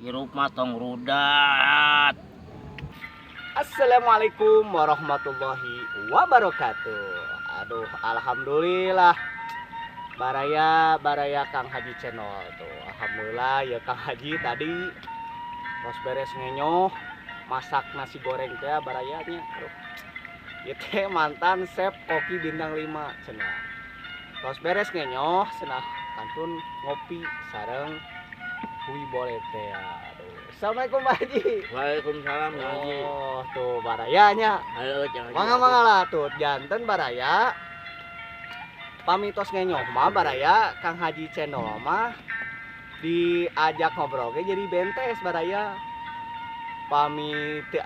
Hirup mah tong rudat. Assalamualaikum warahmatullahi wabarakatuh. Aduh, alhamdulillah. Baraya, baraya Kang Haji Channel tuh. Alhamdulillah ya, Kang Haji tadi tos beres ngenyoh masak nasi goreng teh, baraya nya. Aduh. Ieu teh mantan chef koki bintang 5 cenah. Tos beres ngenyoh cenah, kantun ngopi sareng hui boleh teh. Aduh. Assalamualaikum, Pak Haji. Waalaikumsalam, Kang Haji. Oh, tuh barayanya. Ayo, Kang Haji. Mangga, mangga lah tuh, janten baraya. Pami tos ngenyoh mah, baraya Kang Haji Channel mah diajak ngobrol ge jadi bentes, baraya. Pami teu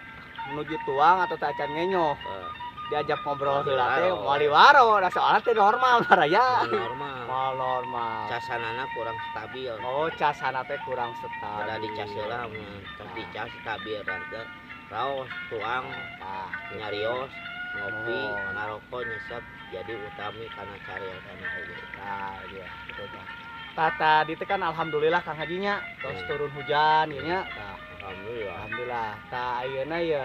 menuju tuang atau teu acan ngenyoh. Diajak ngobrol heula teh Waro. Moal waro, nah soalnya teh normal, baraya. Normal. Moal normal. Casanana kurang stabil. Oh, casana teh kurang stabil. Ada dicas heula mah, terus dicas stabil teh. Raos tuang. Tah, gitu. Nyarios, ngopi, Nuhun. Ngarokok, nyesep, jadi utami karena cariosan oge. Nah, iya, gitu tah. Tah, tadi teh kan alhamdulillah Kang Hajinya terus turun hujan ieu nya. Tah, Alhamdulillah. Alhamdulillah. Tah, ayeuna ya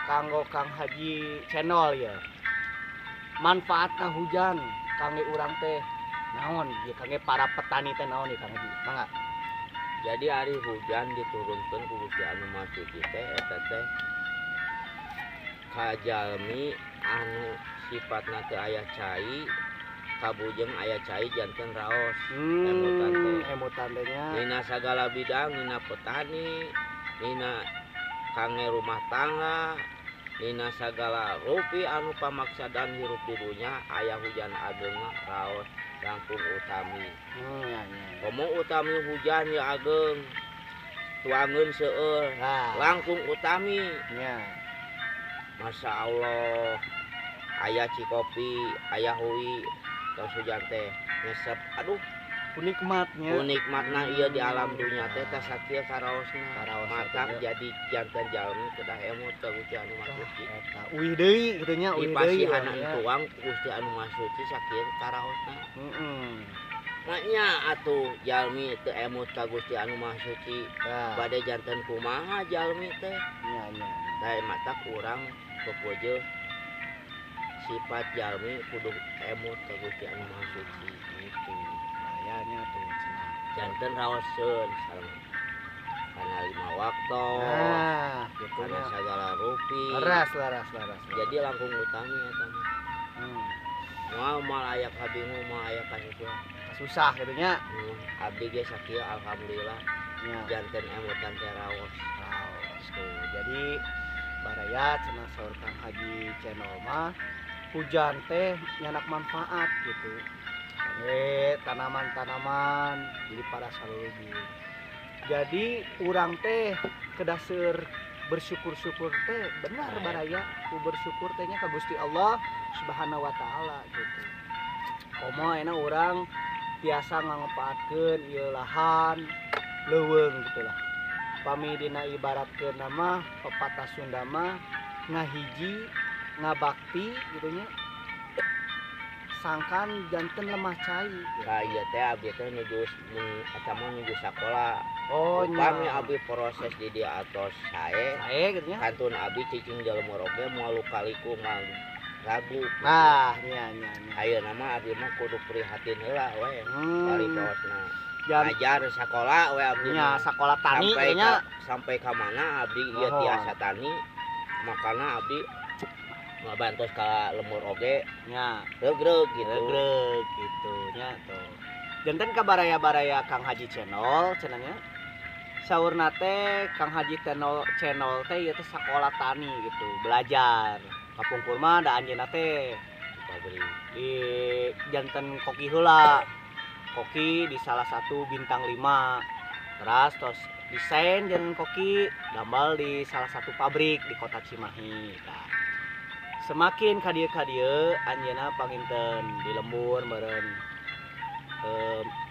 kanggo Kang Haji Channel ya. Manfaatna hujan kangge urang teh naon? Ya kangge para petani teh naon ya, Kang Haji? Mangga. Jadi ari hujan diturunkeun ku Gusti Anu Maha Suci teh, eta teh kajalmi anu sifatna teu aya cai, kabujeng aya cai, janten raos. Emutan teh. Emutan teh nya. Nina sagala bidang, nina petani, nina kangge rumah tangga, nina sagala rupi anu pamaksadan hirup di dunya, aya hujan ageng mah raos, langkung utami. Ya, ya. Komo utami hujan ya ageng, tuangeun seueur, langkung utami. Masya Allah, aya cikopi, aya hui, tos hujan teh nyesep, aduh. Nikmatnya. Nikmatna ieu di alam dunya teh teh sakieu karaosna. Karaosna Matak teh. Jadi janten jalmi kedah emut ka Gusti Anu Maha Suci. Eta uih deui kitu nya, uih deui. Dipasihanan Ya. tuang ku Gusti Anu Maha Suci sakieu karaosna. Maknya atuh jalmi teu emut ka Gusti Anu Maha Suci, bade janten kumaha jalmi teh? Nya nya. Tah, matak urang kepoje sifat jalmi kudu emut ka Gusti Anu Maha Suci. Gitu. Bayarnya tuh cenah. Janten raoseun sareng kana lima waktu, Nah, gitu kana nya. Sagala rupi. Leras, leras, leras. Jadi langkung utami eta mah. Moal moal aya kabingung, moal aya kasusah. Susah gitu nya. Abdi ge sakieu alhamdulillah janten emutan teh raos. Raos tuh. Jadi baraya cenah saur Kang Haji Channel mah hujan teh nyanak manfaat gitu. Kangge tanaman-tanaman jadi pada salulubur. Jadi urang teh kedah seur bersyukur-syukur teh benar, baraya, ku bersyukur teh nya ka Gusti Allah Subhanahu wa taala gitu. Komo enak urang tiasa ngangpaatkeun ieu lahan leuweung gitu lah. Pami dina ibaratkeun nama pepatah Sunda mah ngahiji ngabakti gitu nya, sangkan janten lemah cai gitu. Ka ieu teh abdi teh nuju eta mah nuju sakola. Oh, Upami nya. Abdi proses di dieu atos sae, Sae gitu nya. Kantun abdi cicing di lembur oge moal lukaliku, moal ragu gitu. Nah, nya nya nya. Ayeuna mah abdi mah kudu prihatin heula we. Paritosna. Jan Ngajar sakola we abdi nya mah. Sakola tani Sampai nya. Sampai ka mana abdi ieu Mohon. Tiasa tani, makana abdi ngabantos ka lembur oge regreg gitu. Regreg gitu nya tuh. Janten ka baraya-baraya Kang Haji Channel cenah nya. Saurna teh Kang Haji Channel channel teh ieu teh sakola tani gitu, belajar. Kapungkur mah da anjeunna teh Pabrik. Di janten koki heula. Koki di salah satu bintang 5. Terus tos desain janten koki damel di salah satu pabrik di kota Cimahi. Nah, semakin ka dieu anjeunna panginten di lembur meureun,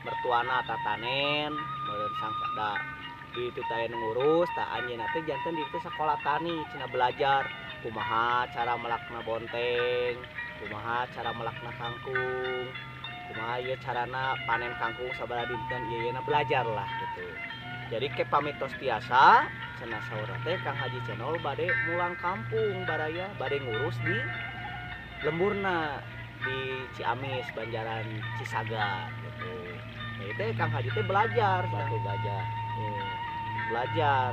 mertuana tatanen meureun sangka di itu teh nu ngurus. Tah, anjeunna teh janten di itu sakola tani cenah, belajar kumaha cara melakna bonteng, kumaha cara melakna kangkung, kumaha ieu carana panen kangkung sabaraha dinten ieu ieu belajar lah gitu. Jadi ke pamitos tiasa cenah saur teh Kang Haji Channel bade mulang kampung baraya bade ngurus di lemburna di Ciamis Banjaran Cisaga gitu. Jadi teh Kang Haji teh belajar Batu gajah. Belajar.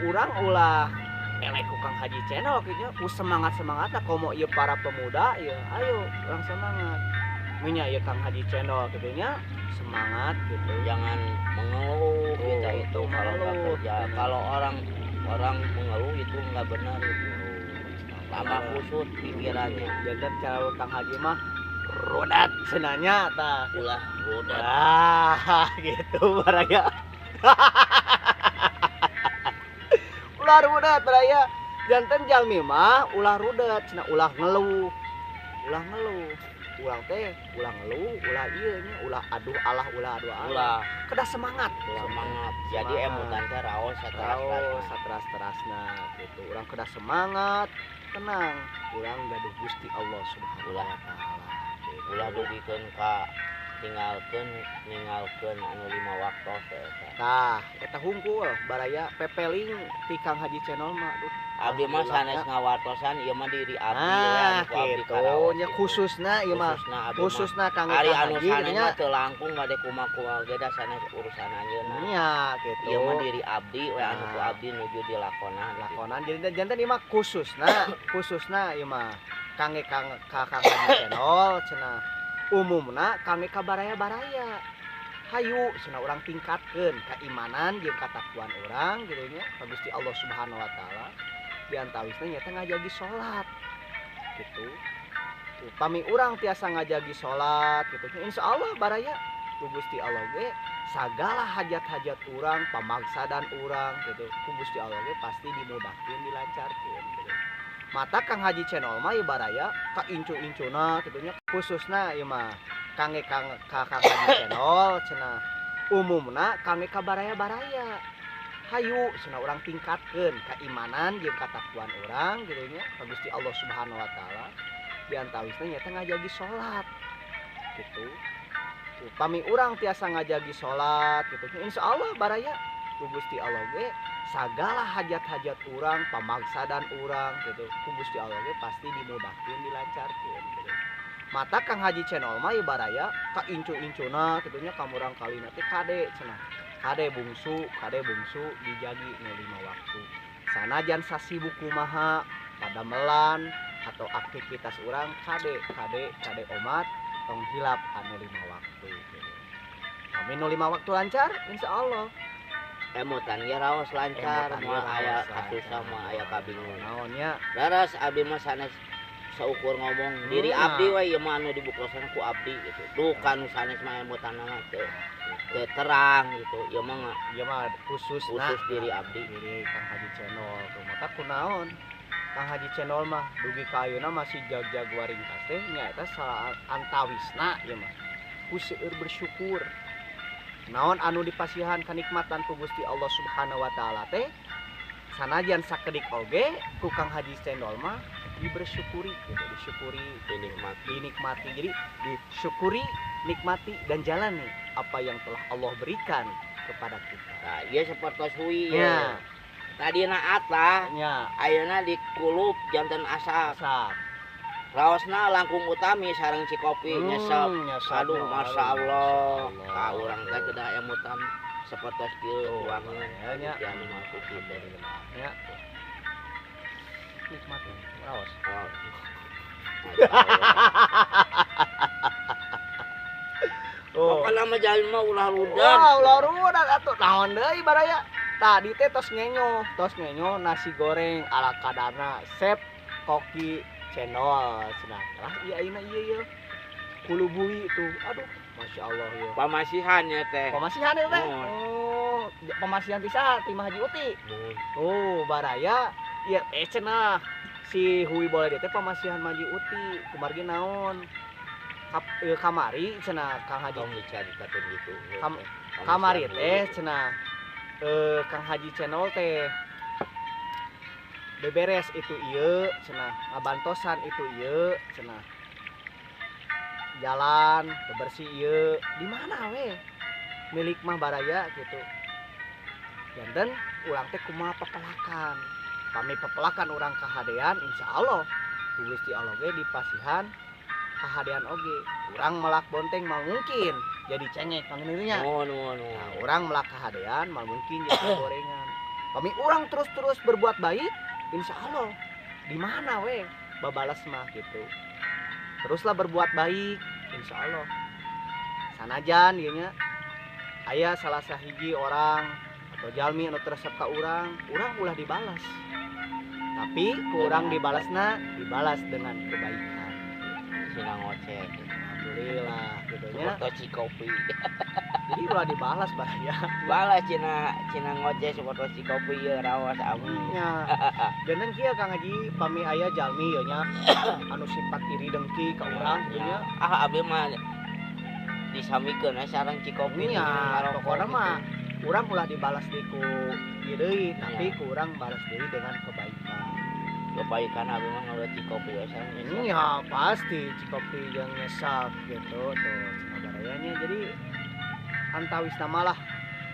Urang ulah elek ku Kang Haji Channel kitu ku semangat-semangatna komo ieu para pemuda ieu ayo urang semangat. Minya ieu Kang Haji Channel kitu nya semangat gitu. Jangan mengeluh kita itu kalau nggak kerja. Kalau orang mengeluh itu nggak benar itu. Lama kusut pikirannya. Jadi cara Kang Haji mah rodat cenanya tah. Ulah rodat. Ah, gitu baraya. Ulah rudet baraya. Janten jalmi mah ulah rudet cenah ulah ngeluh. Ulah ngeluh. Ulang teh, ulah ngeluh, ulah ieu nya, ulah aduh alah, ulah aduh alah. Ulah. Kedah semangat, semangat. Jadi emutan teh raos sateras-terasna. Sateras-terasna gitu. Urang kedah semangat, tenang. Urang gaduh Gusti Allah Subhanahu wa taala. Ulah dugikeun ka tinggalkeun ninggalkeun anu 5 waktu teh eta. Tah, eta hungkul baraya pepeling ti Kang Haji Channel mah. Duh, abdi mah sanes ngawartosan ieu mah diri abdi we anu ku abdi gitu nya khususna ieu mah. Khususna Kang Ari Haji anu sanes mah teu langkung bade kumaha-kumaha ge da sanes urusan anjeunna. Nya gitu. Ieu mah diri abdi we anu ku abdi nuju dilakonan. Lakonan jadi janten ieu mah khususna, khususna ieu mah kangge Kang Kang Haji Channel cenah. Umumna kangge ka baraya-baraya. Hayu cenah urang tingkatkeun keimanan jeung katakwaan urang kitu nya ka Gusti Allah Subhanahu wa taala. Di antawisna nyata ngajagi salat gitu. Upami urang tiasa ngajagi salat gitu nya insyaallah baraya ku Gusti Allah ge sagala hajat-hajat urang, pamangsadan urang gitu ku Gusti Allah ge pasti dimudahkeun, dilancarkeun gitu. Mata Kang Haji Channel mah ieu baraya ka incu-incuna kitu nya khususna ieu mah kangge Kang Kang Haji Channel cenah umumna kangge ka baraya-baraya. Hayu cenah urang tingkatkeun keimanan jeung katakwaan urang kitu nya ka Gusti Allah Subhanahu wa taala. Di antawisna nyata ngajagi salat gitu. Upami urang tiasa ngajagi salat kitu nya insyaallah baraya ku Gusti Allah ge sagala hajat-hajat urang, pamangsadan urang gitu ku Gusti Allah ge pasti dimudahkeun, dilancarkeun gitu. Mata Kang Haji Channel mah ieu baraya ka incu-incuna kitu nya ka murang kalina teh kade cenah. Kade bungsu dijagi nu 5 waktu. Sanajan sasibuk kumaha padamelan atau aktivitas urang kade kade kade omat tong hilap anu 5 waktu gitu. Kami nu 5 waktu lancar insyaallah. Emutan ge raos lancar, moal aya kasusah, moal aya kabingung. Naon nya? Leres abdi mah sanes saukur ngomong diri abdi we ieu mah anu dibuktosan ku abdi gitu. Duh ka nu sanes mah emutanna mah teu terang gitu. Ieu mah ieu mah khususna khusus diri abdi, diri Kang Haji Channel tuh. Mata kunaon? Kang Haji Channel mah dugi ka ayeuna masih jag-jag waringkas teh nyaeta salah antawisna ieu mah. Ku seueur bersyukur. Naon anu dipasihan kanikmatan ku Gusti Allah Subhanahu wa taala teh sanajan sakedik oge ku Kang Haji Channel mah dibersyukuri gitu, disyukuri, dinikmati. Dinikmati. Jadi disyukuri, nikmati dan jalani apa yang telah Allah berikan kepada kita. Nah, ieu sapertos hui ya. Tadina atah, nya ayeuna dikulup janten asap. Asap. Raosna langkung utami sareng Cikopi nyesep. Aduh, Masya Allah. Ka urang teh kedah emutan sapertos kieu tuangeun nya. Anu mampu kitu. Nya. Nikmati. Raos. Oh. Pokokna mah jalmi mah ulah rudet. Wah, ulah rudet atuh. Naon deui baraya? Tadi teh tos ngenyo nasi goreng ala kadarna sep koki channel cenah. Lah ieu ayeuna ieu ieu. Kulubui tuh. Aduh, Masya Allah ieu. Pamasihan ya teh. Pamasihan ya teh. Oh, pamasihan pisan ti Haji Uti. Oh, baraya ieu cenah si Hui boleh teh pamasihan Haji Uti kumargi naon? Kamari cenah Kang Haji. Tong dicaritakeun gitu. Kamari teh cenah Kang Haji Channel teh beberes itu ieu cenah, ngabantosan itu ieu cenah. Jalan bebersih ieu di mana we? Milik mah baraya gitu. Janten urang teh kumaha pepelakan. Pami pepelakan urang kahadean, insya Allah ku Gusti Allah ge dipasihan kahadean oge. Urang melak bonteng mal mungkin jadi cengek pangineunya. Nuhun, nuhun, nuhun. Nah, urang melak kahadean mal mungkin jadi gorengan. Pami urang terus-terus berbuat baik, insya Allah di mana we babalas mah gitu. Teruslah berbuat baik, insya Allah. Sanajan ieu nya aya salah sahiji orang atau jalmi anu teu resep ka urang, urang ulah dibalas. Tapi ku urang dibalasna dibalas dengan kebaikan. Sina ngoceh. Alhamdulillah gitu nya. Seperti kopi. Jadi ulah dibalas baraya. Balas cina cina ngoceh seperti kopi ieu rawas amu. Nya. Janten kieu Kang Haji, pami aya jalmi ieu nya anu sifat iri dengki ka urang gitu nya. Ah, abdi mah disamikeun we sareng Cikopi. Nya, pokona mah urang ulah dibalas deui ku ieu deui, tapi ku urang balas deui dengan kebaikan. Kebaikan abdi mah ngeuleut Cikopi we sareng nyesep. Nya pasti Cikopi jeung nyesap gitu tuh cenah barayanya. Jadi antawisna malah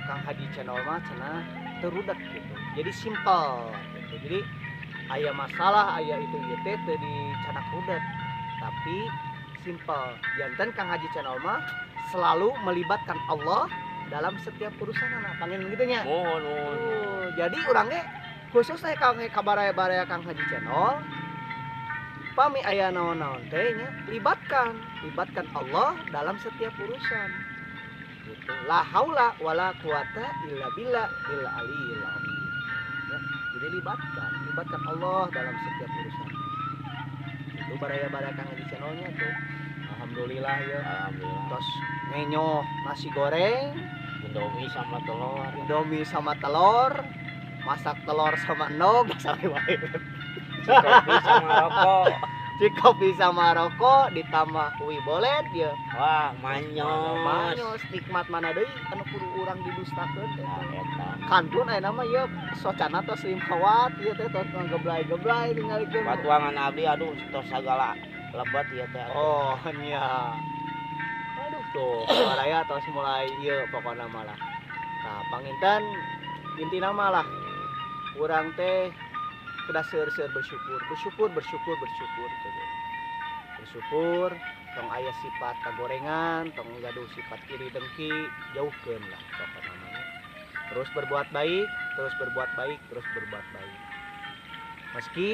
Kang Haji Channel mah cenah teu rudet gitu. Jadi simple gitu. Jadi aya masalah aya itu ieu teh teu dicanak rudet, tapi simple. Janten Kang Haji Channel mah selalu melibatkan Allah dalam setiap urusan anak pangin gitu nya. Nuhun, nuhun. Tuh, jadi urang ge khususnya kang kabaraya-baraya Kang Haji Channel pami aya naon-naon teh nya libatkan libatkan Allah dalam setiap urusan gitu. La haula wala quwata illa billah il aliyil azim. Ya, jadi libatkan libatkan Allah dalam setiap urusan itu baraya-baraya Kang Haji Channelnya tuh. Alhamdulillah ya. Alhamdulillah. Terus ngenyoh nasi goreng, Indomie sama telur. Indomie sama telur, masak telur sama endog, sampai wae. Cikopi sama rokok. Cikopi sama rokok ditambah kui bolet ya. Wah, manyos. Manyos nikmat mana deui anu kudu urang didustakeun teh. Nah, eta. Kantun aya nama ieu socana tos 5 watt ieu teh tos ngegeblay-geblay tingalikeun. Patuangan abdi aduh tos sagala lebet ieu teh. Oh nya. Aduh tuh, baraya tos mulai ieu pokona malah. Nah, panginten intina malah urang teh kedah seueur-seueur bersyukur, bersyukur, bersyukur, bersyukur gitu. Bersyukur, tong aya sifat kagorengan, tong gaduh sifat iri dengki, jauhkeun lah pokona mah. Terus berbuat baik, terus berbuat baik, terus berbuat baik. Meski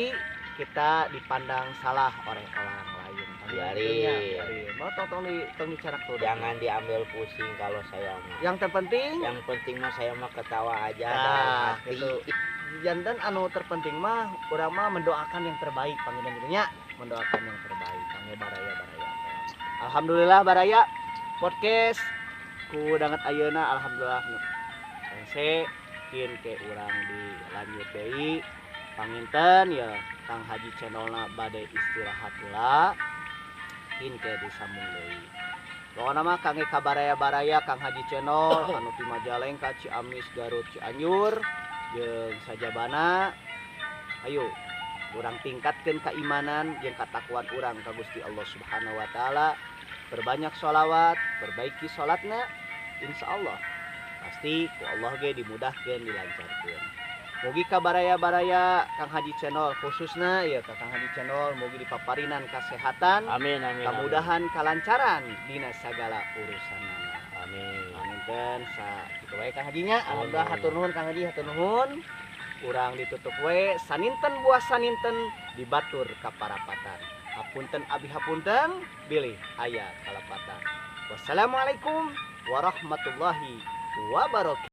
kita dipandang salah oleh orang lain. Biarin. Biarin. Mau tong tong di tong dicarak tuh. Jangan diambil pusing kalau saya mah. Yang terpenting, Yang penting mah saya mah ketawa aja Nah, dalam hati. gitu. Janten anu terpenting mah urang mah mendoakan yang terbaik panggilan gitu nya, mendoakan yang terbaik kangge baraya baraya. Alhamdulillah baraya podcast ku danget ayeuna alhamdulillah nu rese kin ke urang dilanjut deui. Panginten ya Kang Haji Channelna bade istirahat heula, kin ke disambung deui. Pokona mah kangge kabaraya-baraya Kang Haji Channel anu ti Majalengka, Ciamis, Garut, Cianjur jeung sajabana, ayo urang tingkatkeun keimanan jeung katakwaan urang ka Gusti Allah Subhanahu wa taala. Perbanyak sholawat, perbaiki salatna, insyaallah pasti ku Allah ge dimudahkeun, dilancarkeun. Mugi kabaraya-baraya Kang Haji Channel khususna ya ka Kang Haji Channel mugi dipaparinan kesehatan, Amin, amin. Kemudahan, kalancaran dina sagala urusanana. Amin. Panginten sa kitu wae Kang Hajinya. Alhamdulillah Amin. Hatur nuhun Kang Haji, hatur nuhun. Urang ditutup we saninten buah saninten dibatur ka parapatan. Hapunten abi hapunten bilih aya kalepatan. Wassalamualaikum warahmatullahi wabarakatuh.